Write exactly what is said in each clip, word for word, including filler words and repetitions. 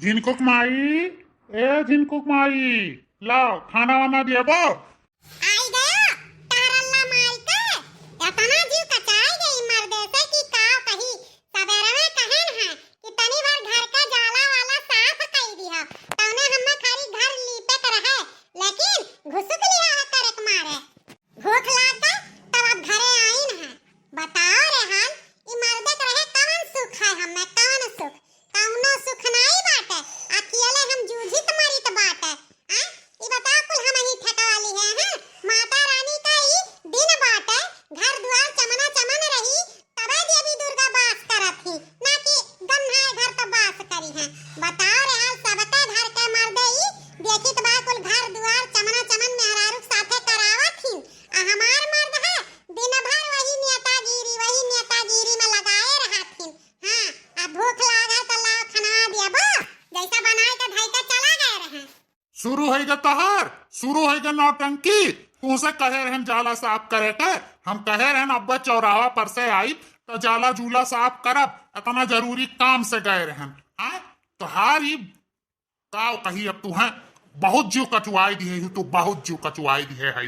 झिनकुक माई, ए झिनकुक माई, लाओ खाना वाना देबो। आई गयो टहरल्ला माई के, एतना जीव कचाई गई मर्दे से कि का कही। सबेरवे कहेन है कि तनी भर घर का जाला वाला साफ कई दिहा, तौने हम्मे खाली घर लीपे के रहे, लेकिन घुसुक लिहा है करे के मारे। भूख लाग गए, तब अब घरे आइन है। बताओ रे हाल, ई मर्दे के रहे कवन सुख है हम्मे, कवन सुख? कौनो सुख नाई बाटे, अकेले हम जूझित मरित बाटे। आ? ई बताओ कुल हम ही ठेका वाली है, हैं? माता रानी का ई दिन बाटे, घर दुआर चमना चमन रही, तबे देवी दुर्गा बास करत ही, ना कि गन्हाए घर तो बास करी है। बताओ रे हाल, सबके घर के मर्दे ई देखित बा कुल घर दुआर चमना चमन मेहरारू के साथे करावत ही, आ हमार मर्द है दिन भर वही नेतागिरी, वही नेतागिरी में लगाए रहत ही। हाँ, अब भूख लाग है तो लाओ खनवा देबो, जैसा बनाए के धई के चला गए रहे। शुरू होइगा तहार, शुरू होइगा नौटंकी। तुमसे कहे रहन जाला साफ करे के, हम कहे रहन अब्बा चौराहा पर से आई तो जाला जूला साफ करब, इतना जरूरी काम से गए रहन। हाँ, तोहार ई काव कही अब तू, हैं? बहुत जीव कचुआई दिहे हू तू, बहुत जीव कचुआई दिहे है।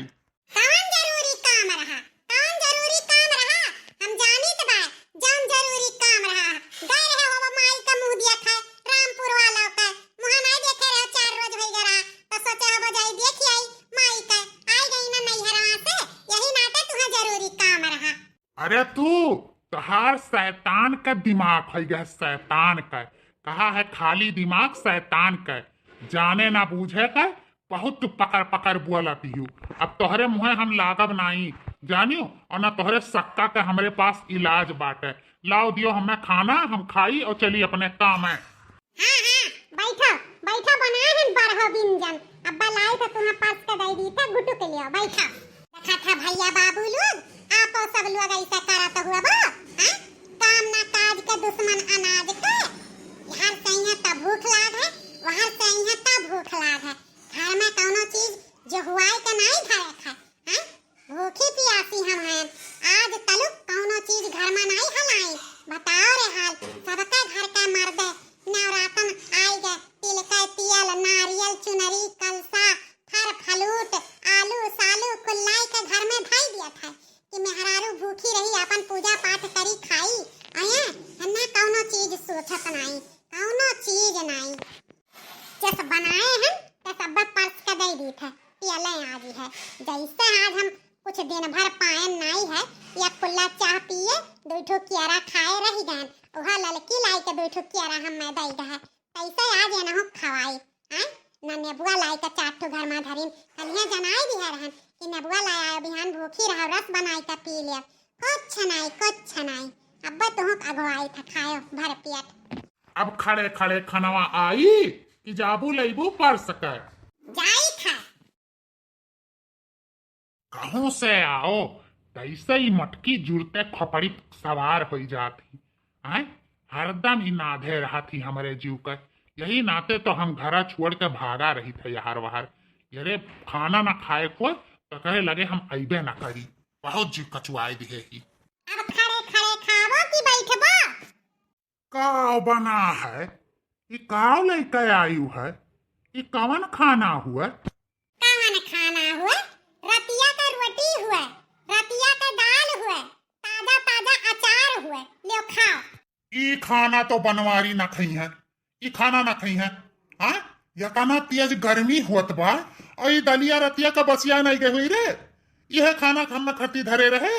कौन जरूरी काम रहा? कौन जरूरी काम रहा? हम जानित बा, जौन जरूरी काम रहा। गए रहे हो माई का मुंह दिया खाए, रामपुर वाला का। मुंह नहीं देखे रहे, चार रोज होई गए रहा, तो सोचे हो जाई देख आई माई का। आई गई ना नैहरवा से, यही नाते तुहे जरूरी काम रहा। अरे तू, तोहार शैतान का दिमाग है, यह शैतान का। कहा है खाली दिमाग शैतान का, जाने ना बूझे का, बहुत तू पकड़ पकड़ बोलत हियो। अब तोहरे मुँहे हम लागब नाई, जानियो, और ना तोहरे सक्का के हमरे पास इलाज बाटे। लाओ दियो हमें खाना, हम खाई और चली अपने काम है। हाँ, हाँ, बैठो, बैठो, बनाए हैं बरहो बिंजन। अब्बा लाई तो तुम्हें परस के दे दी था, गुटू के लिए, बैठो। देखा था भैया बाबू लोग, आपो सब लोग ऐसा करत हुआ बा, हाँ? काम ना काज के दुश्मन अनाज के, हर सैया तब भूख लाग है, वहर सैया तब भूख लाग है। घर में कौनो चीज जो हुआई के नहीं धरे खाए, हाँ? भूखी पियासी हम हैं, आज तलुक कौनो चीज घर में नाई हलाई। बताओ रे हाल, सबके घर के मर्दे नवरातन आई गए, तिल के तियल, नारियल, चुनरी, कलसा, फर फलूट, आलू सालू कुल लाई के घर में धई दिया था कि मेहरारू भूखी रही, अपन पूजा पाठ करी खाई। अये, हन्ना कौनो चीज सोचत नाई, कौनो चीज नाई। जस बनाए हैं, तस अब्बा परस के दे दी थे, पियले आज है। जैसे आज हम कुछ दिन भर पायन नाई है, या कुल्ला चाह पिए, दो ठो कियारा खाए रह गए, वह ललकी लाई के दो ठो कियारा हम मैं दे गए। कैसे आज ये नहु खवाई, हैं? ना नेबुआ लाई के चार ठो घर में धरिन, कलिया जनाई दिया रहन कि नेबुआ लाई आयो, बिहान भूखी रहो, रस बनाई के पी ले। कुछ नाई, कुछ नाई, अब्बा तुहक अगुवाई था, खायो भर पेट। अब खड़े खड़े खनवा आई कि जाबू लईबू परस के? जाई था। कहूँ से आओ, तैसे ही मटकी जुड़ते खोपड़ी सवार होई जात ही। आय, हरदम ही नाधे रहत ही हमरे जीव का। यही नाते तो हम घरा छोड़ के भागा रही थे यार वहार। यरे खाना ना खाए को तो कहे लगे हम अइबे ना करी। बहुत जीव कचुआए दिहे ही। अब खड़े खड़े खाबो कि बैठबो? काव बना है? ई काव लइके आयु है? ई कवन खाना हुए? कवन खाना हुए? रतिया का रोटी हुए, रतिया का दाल हुए, ताजा ताजा अचार हुए, ल्यो खाओ। ई खाना तो बनवारी ना खई है, ई खाना ना खई है। हाँ, यतना तेज गर्मी होत बा, और ई दलिया रतिया का बसिया नहीं गए हुई रे। यह खाना हम खती धरे रहे,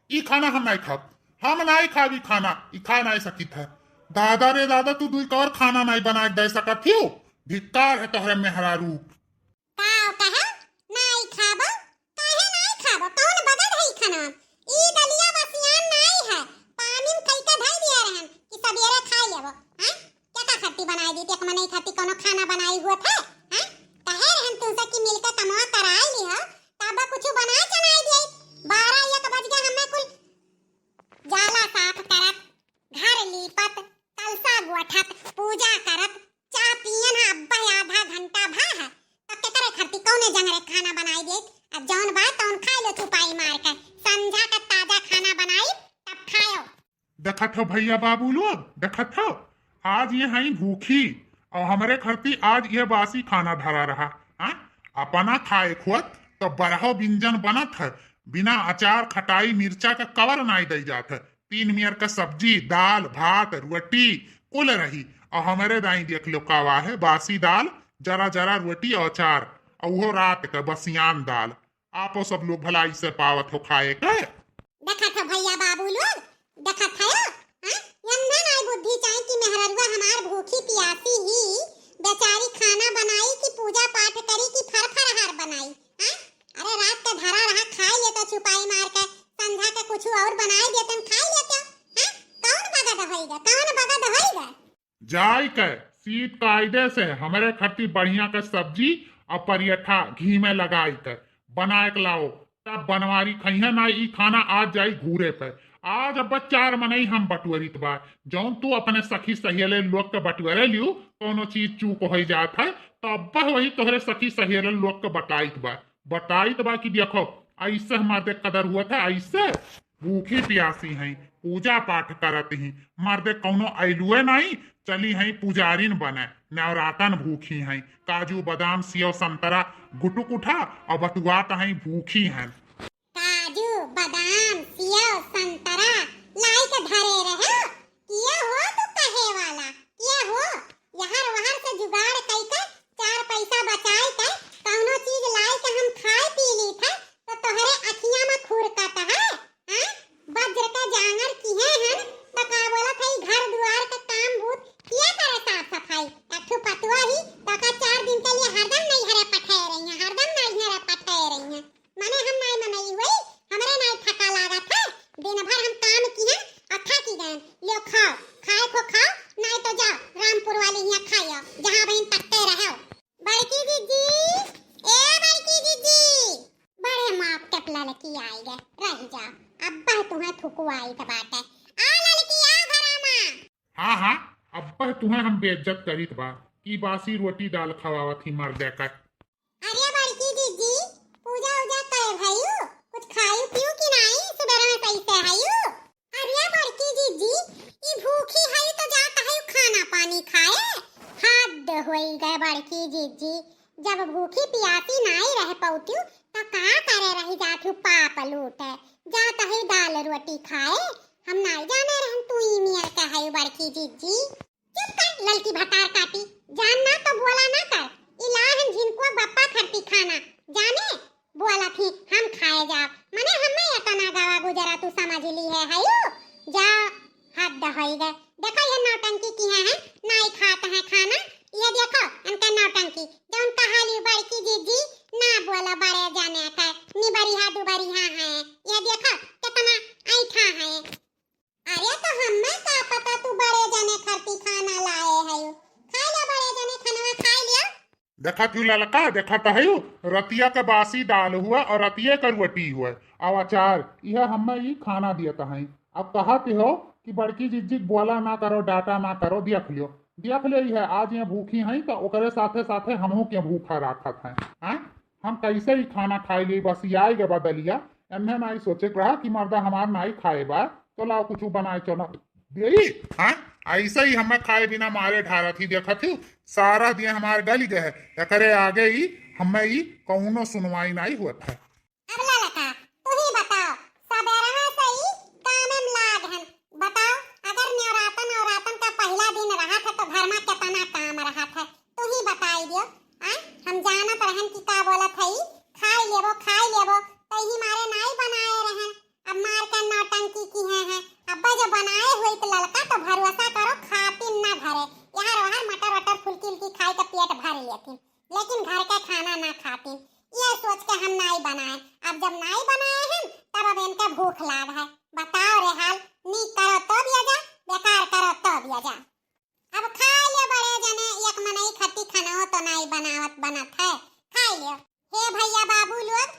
ई खाना हम नहीं खाब, हम नहीं खाब ई खाना, ई खा नहीं सकित है। दादा रे दादा, तू दुई कौर खाना नहीं बना के दे सकत हियो, धिक्कार है तोहरे मेहरारू। काव कहे, नाई खाबो? काहे नाई खाबो? कौन बगल है ई खाना? ई दलिया बसियान नाई है, पानी में कई के धई दिया रहन कि सबेरे खाई लेबो। हैं? केका खट्टी बनाई दी, एक मनई खाती कोनो खाना बनाई हुआ था? हैं? कहे रहन तुमसे कि मिलके कमवा कराई ली हो, तब कुछ बनाए चनाई दिए। बारह एक बज गए, हमें कुल जाला साफ करत, घर लीपत, कलसा गोठत, पूजा करत, चाह पियन है, अब्बा है आधा घंटा भा है, तो केकरे खरती कौने जंगरे खाना बनाई दे? अब जौन बा तौन खाई लो चुपाई मार के, संझा का ताजा खाना बनाई तब खायो। देखत हो भैया बाबू लोग, देखत हो, आज ये हई भूखी, और हमरे खरती आज यह बासी खाना धरा रहा, हाँ? अपना खाए खुअत तो बरहो व्यंजन बनत है, बिना अचार, खटाई, मिर्चा का कवर नाई दई जात है। तीन मेर का सब्जी, दाल, भात, रोटी कुल रही, और हमरे दाई देख लो कावा है, बासी दाल, जरा जरा रोटी और अचार, और वो रात का बसियान दाल। आपो सब लोग भलाई से पावत हो खाए के। देखत हो भैया बाबू लोग, देखत हो, हाँ? यन्ना नाई बुद्धि चाही कि मेहररुआ हमार भूखी पियासी ही, बेचारी खाना बनाई कि पूजा पाठ करी कि फर फरहार बनाई, हाँ? अरे रात के धरा रहा खाई लेते छुपाई मार के, संझा के कुछ और बनाई देते खाई लेते, हाँ? कौन बगद होइगा, कौन बगद होइगा? जाई के शीत कायदे से हमरे खरती बढ़िया के सब्जी और परियठा घी में लगाई के बनाए के लाओ, तब बनवारी खइहे ना ई खाना। आज जाई घूरे पे। आज अब चार मनई हम बटुअरित बा, जौन तू अपने सखी सहेले लोग के बटुअरे लियो, कौनो चीज चूक हो जात है, तो अब वही तोहरे सखी सहेले लोग के बताइत बा, बताइत बा कि देखो, ऐसे हमार देख कदर हुआ था, ऐसे भूखी प्यासी हैं, पूजा पाठ करत ही, मर्दे कौनो अइलुए नाई, चली हैं पुजारिन बने, नवरातन भूखी हैं, काजू, बादाम, सेव, संतरा गुटुक उठा और बटुआत हैं, भूखी हैं। काजू, बादाम, सेव, संतरा लाई के धरे रहे, किया हो तू कहे वाला, किया हो? यहर वहर से जुगाड़ कई के, चार पैसा बचाई के, कौनो चीज लाई के हम खाए पी ली थे, तो तोहरे अखियां में खुरकत है, हाँ? वज्र के जांगर किहे हन, तो का बोलत है, घर दुआर के काम बूत किया करे साफ सफाई? एक ठो पतुआ ही, तो का चार दिन के लिए हरदम नैहरे पठे रही हैं, हरदम नैहरे पठे रही हैं। मने हम नाई मनई हुई, हमरे नाई थका लागत है। दिन भर हम काम किहन और थकी गए। ल्यो खाओ, खाए खो खाओ, नाई तो जाओ रामपुर वाली हियाँ खाइयो, जहाँ बहिन तकते रहो। बड़की जीजी, ए बड़की जीजी, बड़े माप टपला लकी आई गए, रह जाओ, अब बह तुम्हें थुकवाई त बाटे। आ ललकी, आ घरा मा। हाँ, हाँ, अब बह तुम्हें हम बेइज्जत करीत बा, की बासी रोटी दाल खवावत ही मर देकर। अरे बड़की जीजी, पूजा उजा करे भयू? कुछ खायू पियू कि नाई? सुबेरे में कैसे हयू? अरे बड़की जीजी, ई भूखी हई तो जात हयू खाना पानी खाए। हद होई गए बड़की जीजी, जब भूखी पियासी नाई रह पौतियू तो का करे रही जात हयू पाप लूटे। जात हयू दाल रोटी खाए, हम नाई जाने रहन तू ई मियर के हयू बड़की जीजी। चुप कर ललकी भतार काटी, जान ना तो बोला ना कर। ई लाहन झिनको बप्पा खरती खाना, जाने बोला थी हम खाए जाओ। मने हमें इतना गवा गुजरा तू समझ ली है, हयू? जा हद होई गए। देखो ये नौटंकी किहे हैं, नाई खात है खाना। ये देखो इनका नौटंकी, जौन कहाली बड़की जीजी ना बोला बड़े जाने का, निबरिहा दुबरिहा है। ये देखो कितना ऐठा है। अरे तो हमें का पता तू बड़े जने खरती खाना लाए हयू। खा ले बड़े जने खनवा, खा लिया। देखत हूँ ललका, देखत हयू, रतिया के बासी दाल हुआ और रतिये के रोटी हुआ और अचार, यह हमें ई खाना दियत हैं। अब कहत हो कि बड़की जिज्जी बोला ना करो, डांटा ना करो, देख लियो, देख लियो, यह आज ये भूखी हैं तो ओकरे साथे साथे हमहू के भूखा राखत हैं, हैं? हम कैसे ही खाना खाई ली, बस ये आए के बदलिया। एन्हे नाई सोचे के रहा कि मर्दा हमार नाई खाए बा, तो लाओ कुछ बनाए चलो देई। हाँ, ऐसे ही हमें खाए बिना मारे ढारत ही देखत ही, सारा दिन हमार गल गए है। एकरे आगे ही हमें ही कौनो सुनवाई नाई होत है। अब ललका, तू ही बताओ, सबेरवा से ही काम में लाग हन। बताओ, अगर नवरातन, नवरातन का पहला दिन रहत है तो घर में कितना काम रहत है, तू ही बताई दियो। आ, हम जानत रहन कि का बोलत है, खाई लेबो, खाई लेबो, तो ही मारे नाई बनाए रहन। अब मार के नौटंकी किहे हैं। अब्बा जो बनाए हुई तो ललका तो भरोसा करो खातिन ना घरे, यहाँ रोहर मटर वटर फुल्की उल्की खाई के पेट भर लेतिन, लेकिन घर का खाना ना खातिन। ये सोच के हम नाई बनाए। अब जब नाई बनाए हैं तब अब इनका भूख लाग है। बताओ रे हाल, नीक करो तो भी जा, बेकार करो तो भी जा। अब खाई लियो बड़े जने, एक मनई खती खाना हो तो नाई बनावत बनत है, खाई लियो। हे भैया बाबू लोग,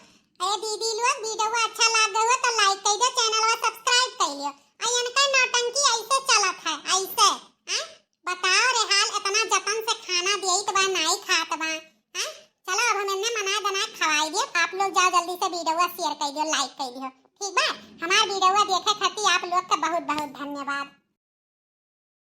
हे दीदी लोग, वीडियो अच्छा लाग गयो तो like कर दो, चैनल वा subscribe कर लियो। आ इनका नौटंकी ऐसे चलत है, ऐसे, हैं? बताओ रे हाल, इतना जतन से खाना दियत बा, नाई खात बा, हैं? चलो अब हम इन्हें मना दना खवाई दियो, आप लोग जाओ जल्दी से वीडियो share कर दियो, like कर दियो, ठीक बा? हमार वीडियो देखे खातिर आप लोग का बहुत बहुत धन्यवाद।